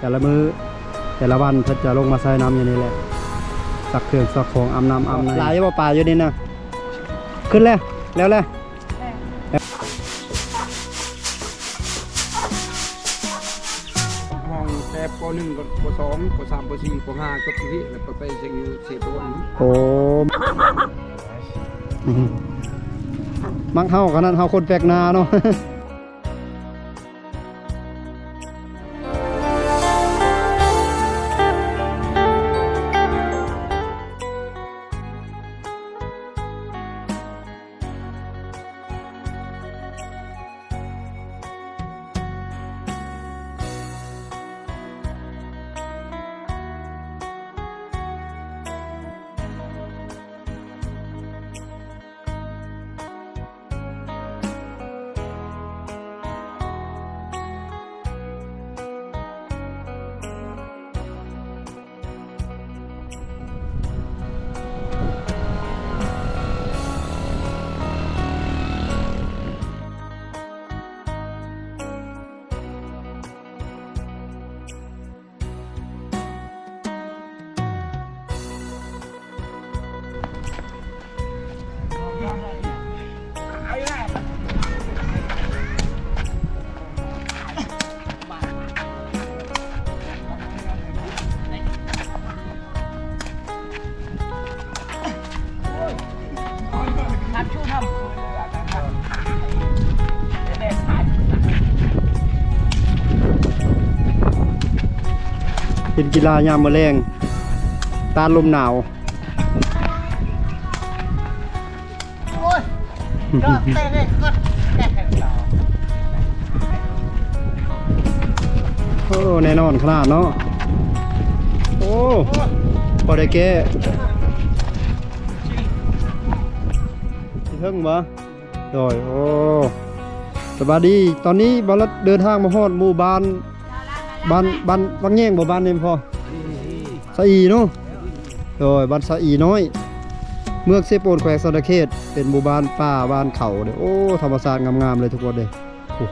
ແຕ່ລະມື້ ແຕ່ລະວັນເພິ່ນຈະລົງມາໃສ່ນ້ຳຢູ່ນີ້ແຫຼະ ຊັກເຄື່ອງຊັກຂອງ ອາບນ້ຳອາບໃນ. ຫຼາຍຢູ່ບໍ່ປາຢູ່ນີ້ນະ? ຂຶ້ນແລ້ວ ແລ້ວແຫຼະ. ຫ້ອງແຕ່ ປໍໜຶ່ງ ປໍສອງ ປໍສາມ ປໍສີ່ ປໍຫ້າ ຈົບທີ່ນີ້ ແລ້ວໄປ ໄປເສັງຢູ່ເຊໂປນ. ໂອ້ ມັກເຮົາຂະໜາດເຮົາຄົນແປກໜ້າເນາະ. ເປັນກິລາຍາມມື້ແລງ ຕ້ານລົມໜາວ. ໂອ້ ແນ່ນອນຂະໜາດເນາະ. ໂອ້ ພໍໄດ້ແກ້ ຊິເຖິງບໍ່? ໂດຍ ໂອ້ ສະບາຍດີ. ຕອນນີ້ບ່າວລັດເດີນທາງມາຮອດໝູ່ບ້ານ ບ້ານ ບ້ານວັງແຍງບໍ່? ບ້ານນີ້ພໍ່ ສະອີເນາະ. ໂດຍ ບ້ານສະອີນ້ອຍ ເມືອງເຊໂປນ ແຂວງສະຫວັນນະເຂດ. ເປັນໝູ່ບ້ານປ່າ ບ້ານເຂົາເດ້. ໂອ້ ທຳມະຊາດງາມໆເລີຍທຸກຄົນເດ້. ໂອ້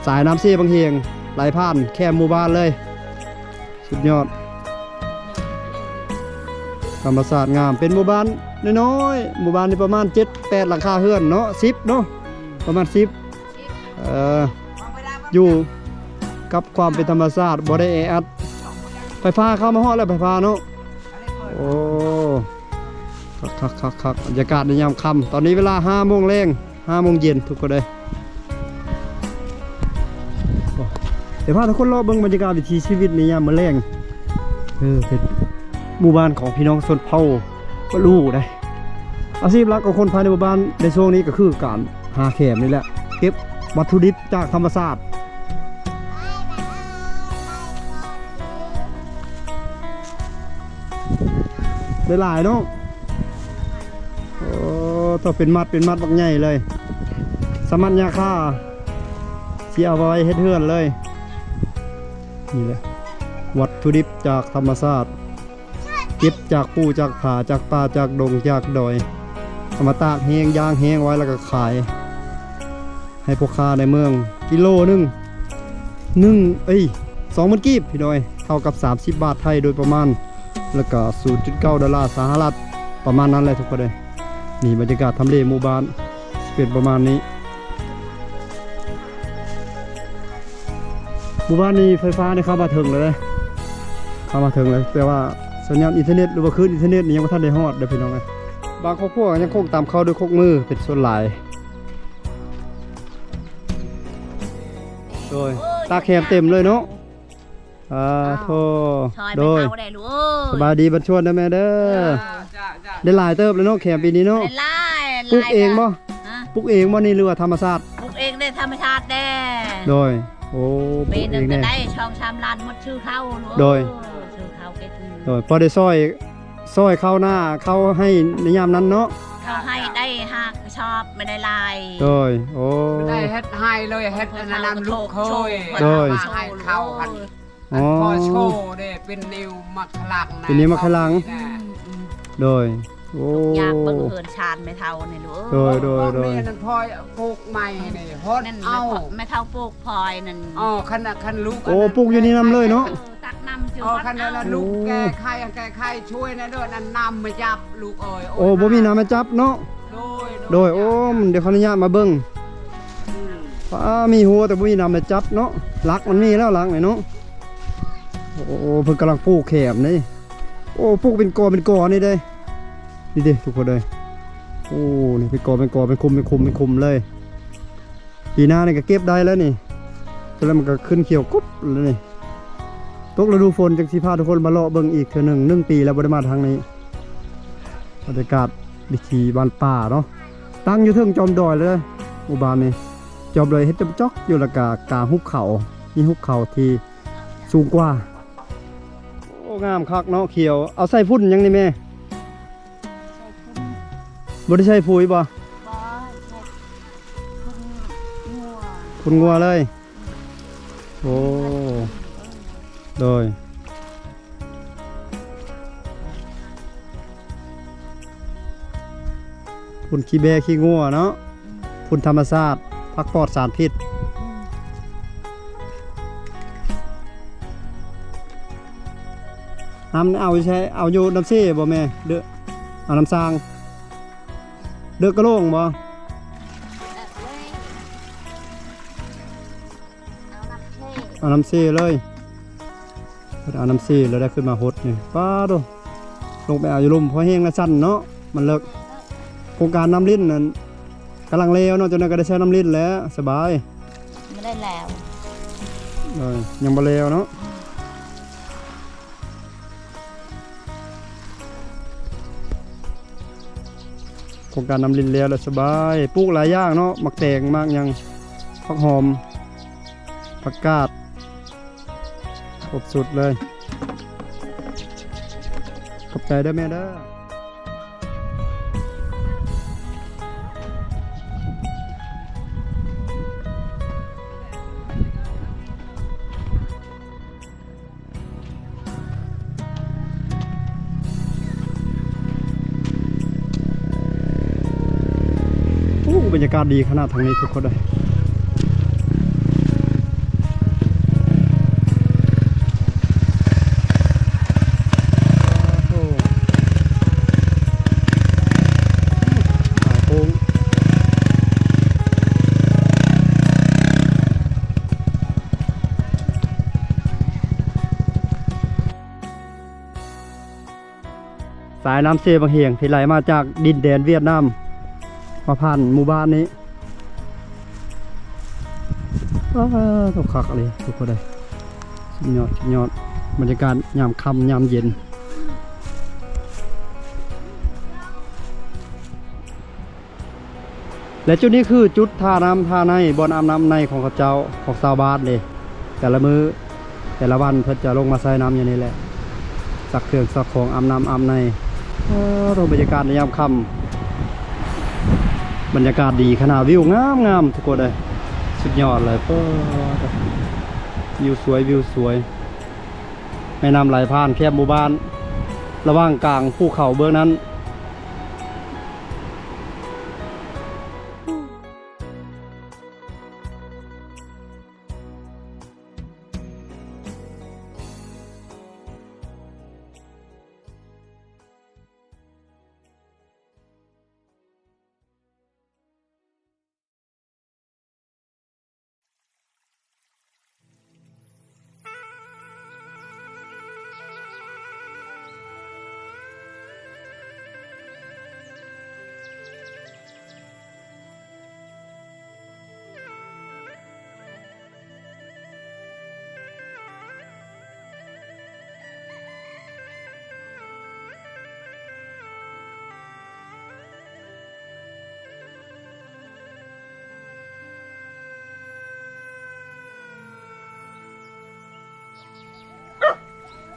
ສາຍນ້ຳເຊບັງເຮງໄຫຼຜ່ານແຄມໝູ່ບ້ານເລີຍ. ສຸດຍອດ ທຳມະຊາດງາມ. ເປັນໝູ່ບ້ານນ້ອຍໆ ໝູ່ບ້ານນີ້ປະມານເຈັດແປດຫຼັງຄາເຮືອນເນາະ ສິບເນາະ ປະມານສິບ. ເອີ ຢູ່ກັບຄວາມເປັນທຳມະຊາດ ບໍ່ໄດ້ແອອັດ. ໄຟຟ້າເຂົ້າມາຮອດແລ້ວ ໄຟຟ້າເນາະ. ໂອ້ ຄັກໆໆໆ ບັນຍາກາດໃນຍາມຄ່ຳ. ຕອນນີ້ເວລາຫ້າໂມງແລງ ຫ້າໂມງເຢັນທຸກຄົນເອີຍ. ດຽວພາທຸກຄົນເລາະເບິ່ງບັນຍາກາດວິຖີຊີວິດໃນຍາມມື້ແລງ. ເອີ ເປັນໝູ່ບ້ານຂອງພີ່ນ້ອງຊົນເຜົ່າປະລູໄດ໋. ອາຊີບຫຼັກຂອງຄົນພາຍໃນໝູ່ບ້ານໃນຊ່ວງນີ້ກໍຄືການຫາແຄມນີ້ແຫຼະ ເກັບວັດຖຸດິບຈາກທຳມະຊາດ. ໄດ້ຫຼາຍເນາະ. ໂອ້ ຕ້ອງເປັນມັດ ເປັນມັດບັກໃຫຍ່ເລີຍ. ສາມາດຫຍ້າຄາ ຊິເອົາໄວ້ເຮັດເຮືອນເລີຍ. ນີ້ແຫຼະ ວັດຖຸດິບຈາກທຳມະຊາດ ເກັບຈາກພູຈາກຜາ ຈາກປ່າຈາກດົງຈາກດອຍ ເອົາມາຕາກແຫ້ງ ຢ່າງແຫ້ງໄວ້ ແລ້ວກໍຂາຍ ໃຫ້ພໍ່ຄ້າໃນເມືອງ. ກິໂລໜຶ່ງ ໜຶ່ງ ເອີຍ ສອງໝື່ນກີບ ພີ່ນ້ອງເອີຍ ເທົ່າກັບສາມສິບບາດໄທໂດຍປະມານ ແລ້ວກະສູນຈຸດເກົ້າດອນລາສະຫະລັດ ປະມານນັ້ນແຫຼະທຸກຄົນເອີຍ. ນີ້ບັນຍາກາດທຳເລໝູ່ບ້ານ ເປັນປະມານນີ້. ໝູ່ບ້ານນີ້ໄຟຟ້າໄດ້ເຂົ້າມາເຖິງແລ້ວເດ້ ເຂົ້າມາເຖິງແລ້ວ ແຕ່ວ່າສັນຍານອິນເຕີເນັດ ຫຼືວ່າຄື້ນອິນເຕີເນັດນີ້ຍັງບໍ່ທັນໄດ້ຮອດເດີ້ ພີ່ນ້ອງເອີຍ. ບາງຄອບຄົວກໍຍັງຄົງຕຳເຂົ້າດ້ວຍຄົກມືເປັນສ່ວນຫຼາຍ. ໂດຍ ຕາແຄມເຕັມເລີຍເນາະ. ອາ ໂທ ໂດຍ ສະບາຍດີບັນຊວນເດີແມ່ເດີ. ໄດ້ຫຼາຍເຕີບແລ້ວເນາະ ແຄມປີນີ້ເນາະ. ໄດ້ຫຼາຍ ປູກເອງບໍ່? ຮະ ປູກເອງບໍ່ນີ້ ຫຼືວ່າທຳມະຊາດ? ປູກເອງເດ້ ທຳມະຊາດເດ້. ໂດຍ ໂອ້ ປູກເອງເດ້. ໄດ້ສອງສາມລ້ານໝົດ ຊື້ເຂົ້າ. ໂດຍ ຊື້ເຂົ້າເກັບ. ໂດຍ ພໍໄດ້ຊ່ອຍ ຊ່ອຍເຂົ້ານາເຂົ້າໄຮ່ໃນຍາມນັ້ນເນາະ. ເຂົ້າໄຮ່ໄດ້ຫ້າກະສອບ ບໍ່ໄດ້ຫຼາຍ. ໂດຍ ໂອ້ ໄດ້ເຮັດໄຮ່ເລີຍ ເຮັດອັນນັ້ນນຳລູກເຂີຍ. ໂດຍ ມາໃຫ້ເຂົ້າຫັ້ນ. ອໍ ອັນພໍ່ໂຊເດ້ ເປັນນິ້ວໝາກຂະລັງນະ ເປັນນິ້ວໝາກຂະລັງ. ໂດຍ ໂອ້ ທຸກຍາກເບິ່ງເຮືອນຊານແມ່ເຖົ້ານີ້ລູກເອີຍ. ໂດຍ ໂດຍ ໂດຍ ນີ້ນັ້ນ ພອຍປູກໃໝ່ນີ້ ຮອດ ແມ່ນ ເອົາ ແມ່ເຖົ້າປູກພອຍນັ້ນ. ອໍ ຄັນ ຄັນລູກ ໂອ້ ອັນນັ້ນ ປູກຢູ່ນີ້ນຳເລີຍເນາະ. ເອີ ຕັກນ້ຳ ອໍ ຄັນນັ້ນ ລູກແກ້ໄຂ ແກ້ໄຂຊ່ວຍແດ່ເດີ ນັ້ນນ້ຳມາຈັບລູກເອີຍ. ໂອ້ ບໍ່ມີນ້ຳມາຈັບເນາະ. ໂດຍ ໂດຍ ໂດຍ ໂອ້ ດຽວຂໍອະນຸຍາດມາເບິ່ງ. ອືມ ປ້າ ມີຫົວແຕ່ບໍ່ມີນ້ຳມາຈັບເນາະ. ຫຼັກມັນມີແລ້ວ ຫຼັກນີ້ເນາະ. ໂອ້ ເພິ່ນກຳລັງປູກແຄມເດ້. ໂອ້ ປູກເປັນກໍເປັນກໍນີ້ເດ້. ນີ້ເດ້ທຸກຄົນເອີຍ. ໂອ້ ນີ້ເປັນກໍເປັນກໍ ເປັນຄຸມ ເປັນຄຸມ ເປັນຄຸມເລີຍ. ປີໜ້ານີ້ກໍເກັບໄດ້ແລ້ວນີ້. ແລ້ວມັນກໍຂຶ້ນຂຽວກົບແລ້ວນີ້. ຕົກລະດູຝົນຈັ່ງຊິພາທຸກຄົນມາເລາະເບິ່ງອີກເທື່ອໜຶ່ງ. ໜຶ່ງປີແລ້ວບໍ່ໄດ້ມາທາງນີ້. ບັນຍາກາດວິຖີບ້ານປ່າເນາະ. ຕັ້ງຢູ່ເທິງຈອມດອຍເລີຍໝູ່ບ້ານນີ້. ຈອມດອຍເຮັດຈອມຈອກຢູ່ ແລ້ວກະກາງຫຸບເຂົາ ມີຫຸບເຂົາທີ່ສູງກວ່າ. ໂອ້ ງາມຄັກເນາະ ຂຽວ. ເອົາໃສ່ຝຸ່ນຫຍັງນີ້ແມ່? ບໍ່ໄດ້ໃສ່ປຸ໋ຍບໍ່? ບໍ່ ຝຸ່ນງົວ ຝຸ່ນງົວເລີຍ. ໂອ້ ໂດຍ ຝຸ່ນຂີ້ແບ້ຂີ້ງົວເນາະ. ຝຸ່ນທຳມະຊາດ ຜັກປອດສານພິດ. ອືມ ນ້ຳເອົາຢູ່ໃສ? ເອົາຢູ່ນ້ຳເຊບໍ່ແມ່? ເດີ ເອົານ້ຳຊາງ ເດີກະໂຫຼງບໍ່? ເອົານ້ຳເຊ ເອົານ້ຳເຊເລີຍ. ເພິ່ນເອົານ້ຳເຊແລ້ວໄດ້ຂຶ້ນມາຫົດນີ້. ປ້າໂທ້ ລົງໄປເອົາຢູ່ລຸ່ມ ເພາະແຮງລະຊັນເນາະ ມັນເລິກ. ໂຄງການນ້ຳລິນນັ້ນກຳລັງແລ້ວເນາະ. ຈັກໜ່ອຍກໍໄດ້ໃຊ້ນ້ຳລິນແລ້ວ ສະບາຍ. ບໍ່ໄດ້ແລ້ວ ເອີ ຍັງບໍ່ແລ້ວເນາະ. ໂຄງການນ້ຳລິນແລ້ວລະສະບາຍ. ປູກຫຼາຍຢ່າງເນາະ ໝາກແຕງ ໝາກຫຍັງ ຜັກຫອມ ຜັກກາດ ຄົບຊຸດເລີຍ. ຂອບໃຈເດີແມ່ເດີ. ໂອ້ ບັນຍາກາດດີຂະໜາດທາງນີ້ທຸກຄົນເອີຍ. ໂອ້ ສາຍນ້ຳເຊບັກຫຽງທີ່ໄຫຼມາຈາກດິນແດນຫວຽດນາມ ມາຜ່ານໝູ່ບ້ານນີ້. ວ້າວ ຄັກອີ່ຫຼີທຸກຄົນເອີຍ. ສຸດຍອດ ສຸດຍອດ. ບັນຍາກາດຍາມຄ່ຳຍາມເຢັນ. ແລະ ຈຸດນີ້ຄືຈຸດທ່ານ້ຳທ່າໃນ ບ່ອນອາບນ້ຳໃນຂອງເຂົາເຈົ້າ ຂອງຊາວບ້ານເດ້. ແຕ່ລະມື້ ແຕ່ລະວັນເພິ່ນຈະລົງມາໃສ່ນ້ຳຢູ່ນີ້ແຫຼະ ຊັກເຄື່ອງຊັກຂອງ ອາບນ້ຳອາບໃນ. ເອີ ລົມບັນຍາກາດໃນຍາມຄ່ຳ ບັນຍາກາດດີຂະໜາດ. ວິວງາມໆ ທຸກຄົນເອີຍ ສຸດຍອດເລີຍ. ເອີ ວິວສວຍ ວິວສວຍ. ແມ່ນ້ຳໄຫຼຜ່ານແຄມໝູ່ບ້ານ ລະຫວ່າງກາງພູເຂົາເບື້ອງນັ້ນ.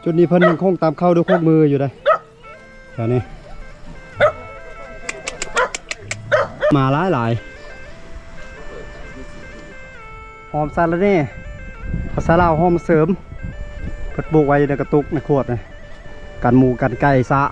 ຈຸດນີ້ເພິ່ນຍັງຄົງຕຳເຂົ້າດ້ວຍຄວກມືຢູ່ເດ້ ແຖວນີ້ ໝາຫຼາຍໆ. ຫອມສາລະແໜ່ ພາສາລາວຫອມເສີມ ເພິ່ນປູກໄວ້ໃນກະຕຸກໃນຂວດນີ້ ກັນໝູກັນໄກ່ຊະ.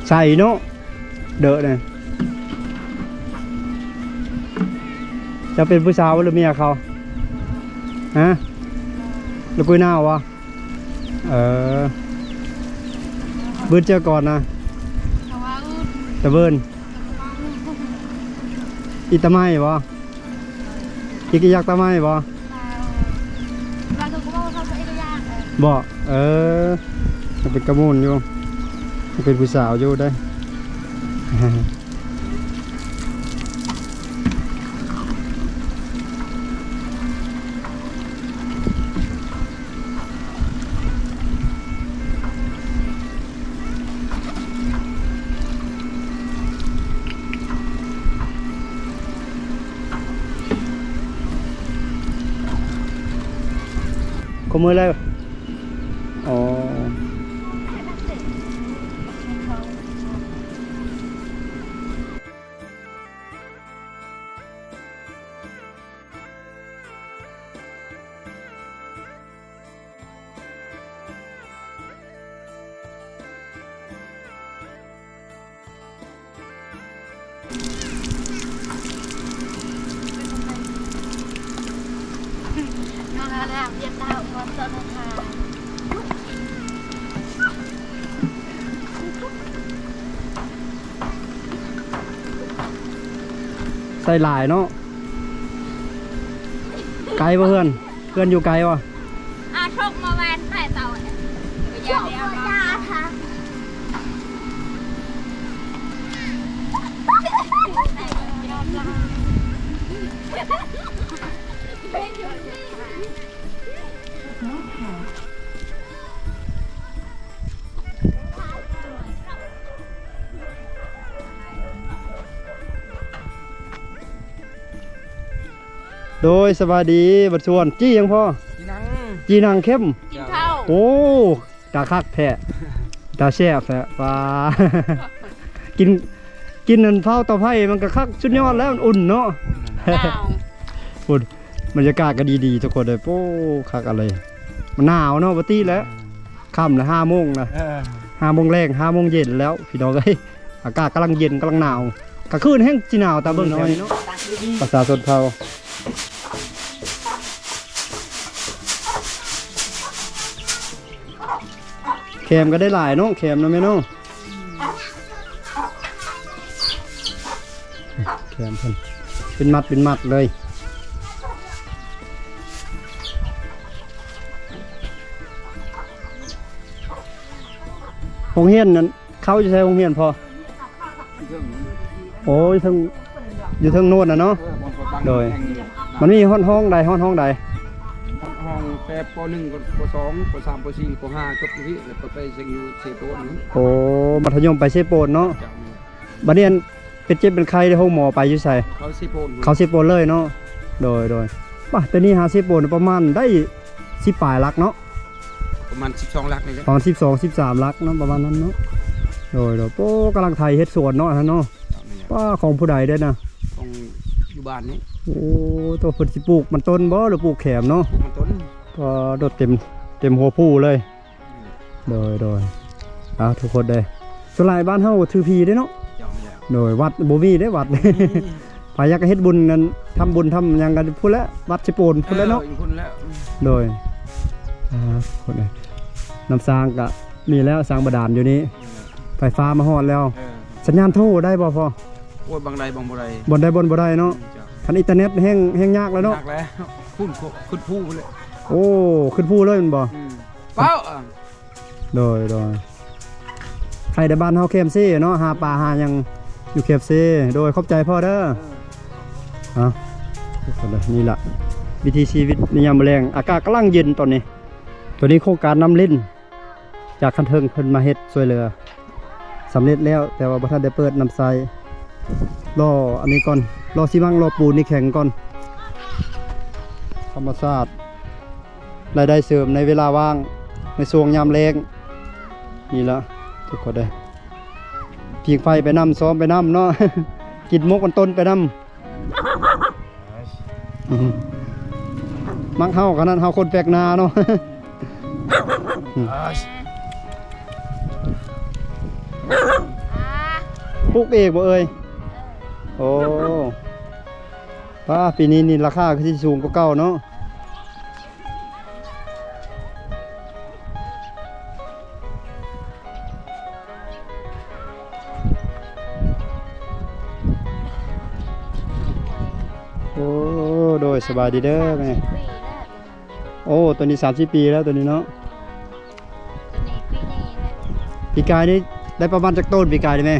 ໃສ່ເນາະ ເດີະນະ. ເຈົ້າເປັນຜູ້ສາວ ຫຼື ເມຍເຂົາ? ຮະ? ລູກກຸຍນາວະ? ເອີ ບຶດເຈົ້າກ່ອນນະ ຕະເວີນ ອີຕາໄມ້ບໍ່? ອີກ ອີກຢາກຕາໄມ້ບໍ່? ບໍ່ ເອີ ຍັງເປັນກະມູນຢູ່ ຍັງເປັນຜູ້ສາວຢູ່ເດ້. ຄົບມື້ແລ້ວ ອໍ. ໃສ່ຫຼາຍເນາະ. ໄກບໍ່ເຮືອນ? ເຮືອນຢູ່ໄກບໍ່? ອາ ຊົກມາແວ່ນແປເຕົາ ໂຊກບໍ່ຢາກ ໂດຍ ສະບາຍດີບັດຊວນ. ຈີ່ຫຍັງພໍ່? ຈີ່ໜັງ ຈີ່ໜັງເຄັມ. ກິນເຂົ້າ. ໂອ້ ຕາຄັກແທ້ ຕາແຊບແທ້. ວ້າ ກິນ ກິນອັນເຜົາເຕົາໄຟມັນກໍຄັກສຸດຍອດແລ້ວ ອຸ່ນເນາະ. ອຸ່ນ ບັນຍາກາດກໍດີໆ ທຸກຄົນເອີຍ. ໂອ້ ຄັກອະໄລ ມັນໜາວເນາະ. ປົກກະຕິແລ້ວ ອືມ ຄ່ຳແລ້ວ ຫ້າໂມງນະ ເອີ ຫ້າໂມງແລງ ຫ້າໂມງເຢັນແລ້ວ ພີ່ນ້ອງເອີຍ. ອາກາດກຳລັງເຢັນ ກຳລັງໜາວ ກາງຄືນແຮ່ງຊິໜາວ ຕາເບິ່ງເນາະ. ປະຊາຊົນເຜົ່າ ແຄມກໍໄດ້ຫຼາຍເນາະ ແຄມເນາະແມ່ເນາະ. ແຄມເພິ່ນເປັນມັດເປັນມັດເລີຍ. ໂຮງຮຽນນັ້ນ ເຂົ້າຢູ່ໃສໂຮງຮຽນພໍ່? ໂອ້ ຢູ່ເທິງ ຢູ່ເທິງໂນ້ນນະເນາະ. ເອີ ໂດຍ ມັນມີຮອດຫ້ອງໃດ ຮອດຫ້ອງໃດ? ຮອດຫ້ອງແຕ່ ປໍໜຶ່ງ ປໍສອງ ປໍສາມ ປໍສີ່ ປໍຫ້າ ຈົບຢູ່ພີ້ ແລ້ວກໍໄປເສັງຢູ່ເຊໂປນ. ໂອ້ ມັດທະຍົມໄປເຊໂປນເນາະ. ເຈົ້າ ບັດນີ້ອັນ ເປັນເຈັບເປັນໄຂ້ ໂຮງໝໍໄປຢູ່ໃສ? ເຂົ້າເຊໂປນ ເຂົ້າເຊໂປນເລີຍເນາະ. ໂດຍ ໂດຍ ປະ ແຕ່ນີ້ຫາເຊໂປນປະມານໄດ້ສິບປາຍຫຼັກເນາະ. ປະມານສິບສອງຫຼັກນີ້ແຫຼະ ປະມານສິບສອງ ສິບສາມຫຼັກເນາະ ປະມານນັ້ນເນາະ. ໂດຍ ໂດຍ ໂອ້ ກຳລັງໄຖເຮັດສວນເນາະ ຫັ້ນເນາະ. ເຈົ້າ ແມ່ນ. ປ້າ ຂອງຜູ້ໃດເດ້ນະ? ຂອງຢູ່ບ້ານນີ້. ໂອ້ ໂຕ ເພິ່ນຊິປູກມັນຕົ້ນບໍ່ ຫຼືປູກແຄມເນາະ? ປູກມັນຕົ້ນ. ປ້າ ໂດດເຕັມ ເຕັມຫົວພູເລີຍ. ໂດຍ ໂດຍ ເອົາ ທຸກຄົນເດ້ ສ່ວນຫຼາຍບ້ານເຮົາຖືຜີເດ້ເນາະ. ເຈົ້າ ແມ່ນແລ້ວ. ໂດຍ ວັດບໍ່ມີເດ້ ວັດ ບໍ່ມີ. ໃຜຢາກເຮັດບຸນນັ້ນ ທຳບຸນທຳຫຍັງກັນພຸ້ນແຫຼະ ວັດເຊໂປນພຸ້ນແຫຼະເນາະ. ເອີ ຢູ່ພຸ້ນແຫຼະ. ໂດຍ ອ່າ ຄົນເອີຍ ນ້ຳສ້າງກະມີແລ້ວ ສ້າງບາດານຢູ່ນີ້. ເອີ ໄຟຟ້າມາຮອດແລ້ວ. ເອີ ສັນຍານໂທໄດ້ບໍ່ພໍ່? ໂອ້ຍ ບາງໃດບາງບໍ່ໄດ້ ບ່ອນໃດບ່ອນບໍ່ໄດ້ເນາະ. ເຈົ້າ ຄັນອິນເຕີເນັດແຮ່ງ ແຮ່ງຍາກແລ້ວເນາະ. ຍາກແລ້ວ ພຸ້ນ ຂຶ້ນພູພຸ້ນແຫຼະ. ໂອ້ ຂຶ້ນພູເລີຍແມ່ນບໍ່? ອືມ ເປົາ. ໂດຍ ໂດຍ ໄຄແຕ່ບ້ານເຮົາແຄມເຊເນາະ ຫາປາຫາຫຍັງຢູ່ແຄມເຊ. ໂດຍ ຂອບໃຈພໍ່ເດີ. ເອີ ເອົາ ນີ້ລະ ວິຖີຊີວິດໃນຍາມມື້ແລງ ອາກາດກຳລັງເຢັນຕອນນີ້. ໂຕນີ້ໂຄງການນ້ຳລິນ ຈາກຂັ້ນເທິງເພິ່ນມາເຮັດຊ່ວຍເຫຼືອສຳເລັດແລ້ວ ແຕ່ວ່າບໍ່ທັນໄດ້ເປີດນ້ຳໃຊ້. ລໍອັນນີ້ກ່ອນ ລໍຊີມັງ ລໍປູນນີ້ແຂງກ່ອນ. ທຳມະຊາດ ລາຍໄດ້ເສີມໃນເວລາວ່າງ ໃນຊ່ວງຍາມແລ້ງນີ້ລະ ທຸກຄົນເດີ. ຜິງໄຟໄປນຳ ຊ້ອມໄປນຳເນາະ ກິນໝົກມັນຕົ້ນໄປນຳ. ອືມ ມັກເຮົາຂະໜາດເຮົາຄົນແປກໜ້າເນາະ. ປູກເອງບໍ່ເອີຍ? ໂອ້ ປ້າ ປີນີ້ນີ້ລາຄາຄືຊິສູງກວ່າເກົ່າເນາະ. ໂອ້ ໂດຍ ສະບາຍດີເດີແມ່. ໂອ້ ໂຕນີ້ສາມສິບປີແລ້ວ ໂຕນີ້ເນາະ. ໂຕນີ້ປີນີ້ແຫຼະ. ປີກາຍນີ້ໄດ້ປະມານຈັກໂຕນ ປີກາຍນີ້ແມ່?